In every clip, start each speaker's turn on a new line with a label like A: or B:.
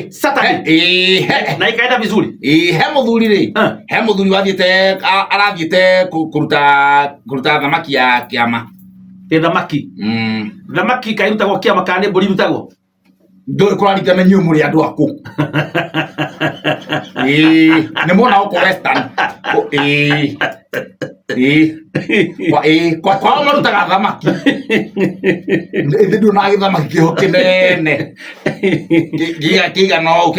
A: Saturday.
B: Ĩĩ,
A: Na ikaenda vizuri.
B: Ĩĩ, he mũthuri rĩ, he mũthuri wathiĩte arathiĩte kũruta thamaki ya kĩama.
A: Ĩ thamaki. Thamaki kairutagwo kĩama kana nĩ mbũri irutagwo?
B: Ndũĩ kũraringana inyuĩ mũrĩ andũ akũ. Ĩĩ, nĩ mwona gũkũ Western. Ĩĩ. Ĩĩ. Kwa ĩĩ, kwao marutaga thamaki. Ĩthĩ nduonaga gĩthamaki kĩho kĩnene. Kĩigana ũũ,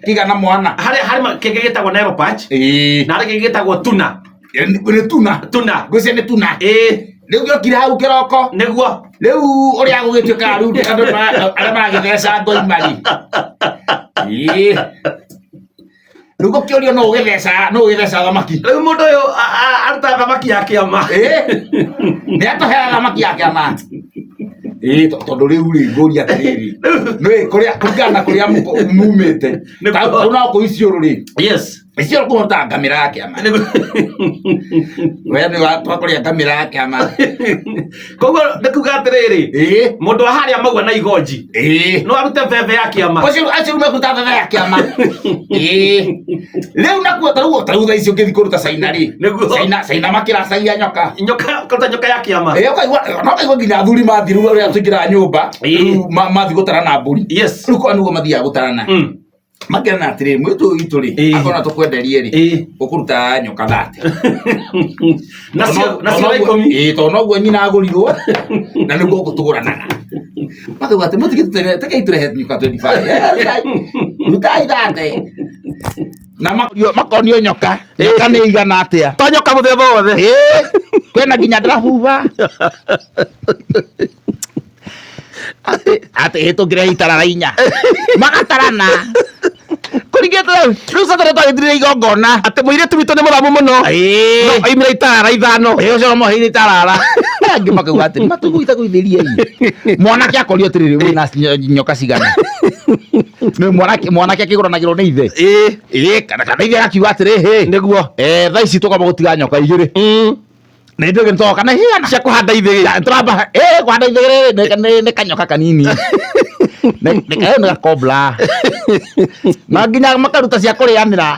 B: kĩigana mwana.
A: Harĩ kĩngĩ gĩtagwo Nile perch.
B: Ĩĩ.
A: Na harĩ kĩngĩ gĩtagwo tuna.
B: Nĩ tuna.
A: Tuna.
B: Ngwĩciria nĩ tuna.
A: Ĩĩ.
B: Rĩu gĩokire hau kĩroko.
A: Nĩguo.
B: Rĩu ũrĩa gũgĩtuĩka rĩu andũ arĩa maragĩtheca ngoima rĩ. Ĩĩ. Rĩu gũkĩũrio no ũgĩtheca, no ũgĩtheca thamaki.
A: Rĩu mũndũ ũyũ aruta thamaki ya kĩama.
B: Ĩĩ. Nĩ atũheaga thamaki ya kĩama. Ĩĩ, tondũ rĩu rĩ ngũria atĩrĩrĩ. Nĩ kũrĩa kũringana na kũrĩa mumĩte.
A: Nĩguo.
B: Ta no kũu Isiolo rĩ.
A: Yes.
B: Isiolo kũhota ngamĩra ya kĩama. We nĩ twakũrĩa ngamĩra ya kĩama.
A: Koguo nĩ kuga atĩrĩrĩ,
B: Ĩĩ.
A: mũndũ wa harĩa maua na igonji
B: Ĩĩ.
A: no arute bebe ya kĩama.
B: Ũcio acio mekũruta bebe ya kĩama. Ĩĩ. Rĩu nakuo tarĩu tarĩu thaa ici ũngĩthiĩ kũruta caina rĩ.
A: Nĩguo.
B: Caina caina makĩracaia nyoka.
A: Nyoka, kũruta nyoka ya kĩama.
B: Ĩĩ ũkaigua no ũkaigua nginya athuri mathiĩ rĩu ũrĩa tũingĩraga nyũmba.
A: Ĩĩ.
B: Rĩu mathiĩ gũtarana mbũri.
A: Yes.
B: Rĩu kwa nĩguo mathiaga gũtarana. Makerana atĩrĩrĩ, mũirĩtu ũyũ witũ rĩ, akorwo no tũkwenderie rĩ, ũkũruta nyoka 30.
A: Nacio nacio 10.
B: Ĩĩ, tondũ noguo nyina agũrirwo na nĩguo gũkũ tũgũranaga. Makauga atĩ mũtige tekei tũrehe nyoka 25. Rutai 30. Na makonio nyoka, nyoka nĩ igana atĩa?
A: To nyoka mũthemba wothe.
B: Ĩĩ, kwĩna nginya ndĩrabuba. Atĩ atĩ ĩtũngĩrehe itarara inya. Magatarana. Kũringĩte rĩu Saturday twagĩtirire igongona.
A: Atĩ mũirĩtu witũ nĩ mũthamu mũno.
B: Ĩĩ.
A: No oimire itarara ithano.
B: Ĩĩ ũcio moheire itarara. Angĩ makauga atĩ matũgũitagũithĩriei. Mwanake akorio atĩrĩrĩ wĩna nyoka cigana. Nĩ mwanake mwanake akĩgũranagĩrwo nĩ ithe.
A: Ĩĩ.
B: Ĩĩ kana kana ithe agakiuga atĩrĩ hĩ.
A: Nĩguo.
B: Eh thaa ici tũkwamba gũtiga nyoka igĩrĩ. Na ithuĩ nĩtwoka na higana.
A: Cia kũhanda ithĩgĩ.
B: Tũramba ĩĩ kũhanda ithĩgĩ rĩ nĩ kanyoka kanini. Nĩ nĩ nĩ gakobra. Na nginya makaruta cia kũrĩanĩra.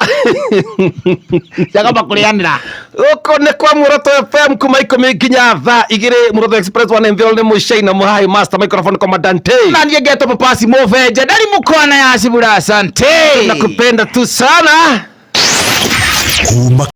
B: Cia kwamba kũrĩanĩra.
A: Gũkũ nĩ kwa Muoroto FM kuma 10 nginya thaa 2. Muoroto Express 1 MVL nĩ Mũcaina Mũhai Master Microphone Commandante.
B: Na niĩ ngetwo Papasi Mũbenje ndari mũkwana ya Cibura asante.
A: Nakupenda tu sana.
C: Kuma